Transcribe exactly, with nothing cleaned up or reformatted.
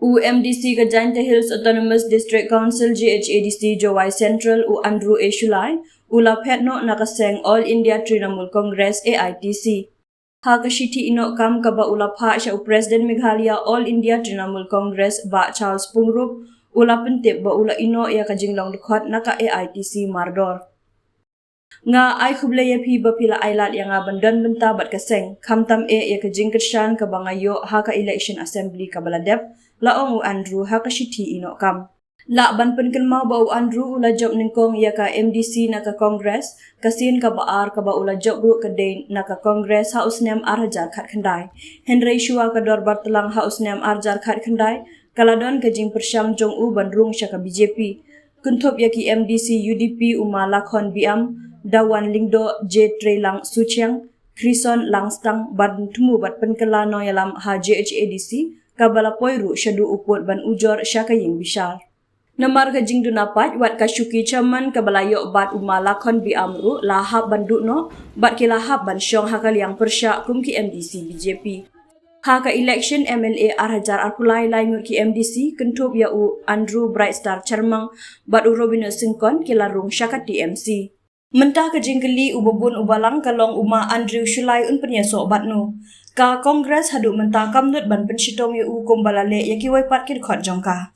U MDC ka Jaintia Hills Autonomous District Council, JHADC, Jowai Central, u Andrew A Shullai, u la phet noh na ka seng All India Trinamool Congress, AITC. Ha ka shithi ïehnoh kam kaba u la phah sha u President Meghalaya All India Trinamool Congress, Bah Charles Pungrup, u la pyntip ba u la ïehnoh ïa ka jinglong dkhot na ka AITC mardor. Nga ai khublei ïa phi ba phi la ai lad ïa nga ban don bynta bad ka seng, khamtam eh ïa ka jingkyrshan kaba nga ïoh ha ka election assembly kaba la dep, la ong u Andrew ha ka shithi ïehnoh kam. Lah ban pynkynmaw ba u Andrew u la jop nyngkong ïa ka MDC na ka Congress, ka sien kaba ar kaba u la jop ruh ka dei na ka Congress ha u snem ar hajar khatkhyndai. Hynrei shuwa ka dorbar tlang ha u snem ar hajar khatkhyndai, ka la don ka jingpyrshang jong u ban rung sha ka BJP. Kynthup ïa ki MDC UDP u Ma Lakhon Biam, Dawan Lyngdoh, J Treilang Suchiang, Krison Langstang, ban thmu bad pynkylla nongïalam ha JHADC, kaba la poi ruh shaduh u pud ban ujor sha ka ïing bishar. Namar ka jingduna paid, wat ka shuki chairman kaba la ïoh bad u Ma Lakhon Biam ruh la hap ban duh noh, bad ki la hap ban shong ha ka liang pyrshah kum ki MDC BJP. Ha ka election MLA ar hajar arphew lai, lai ngut ki MDC, kynthup ïa u Andrew Brightstar Sharmang bad u Robinah Syngkon, ki la rung sha ka TMC. Mynta ka jingkylli uba bun u balang ka long, u Ma Andrew Shullai un pynïasoh bad no? Ka Congress haduh mynta kam nud ban pynshitom ïa u kumba la leh ïa kiwei pat ki dkhot jong ka.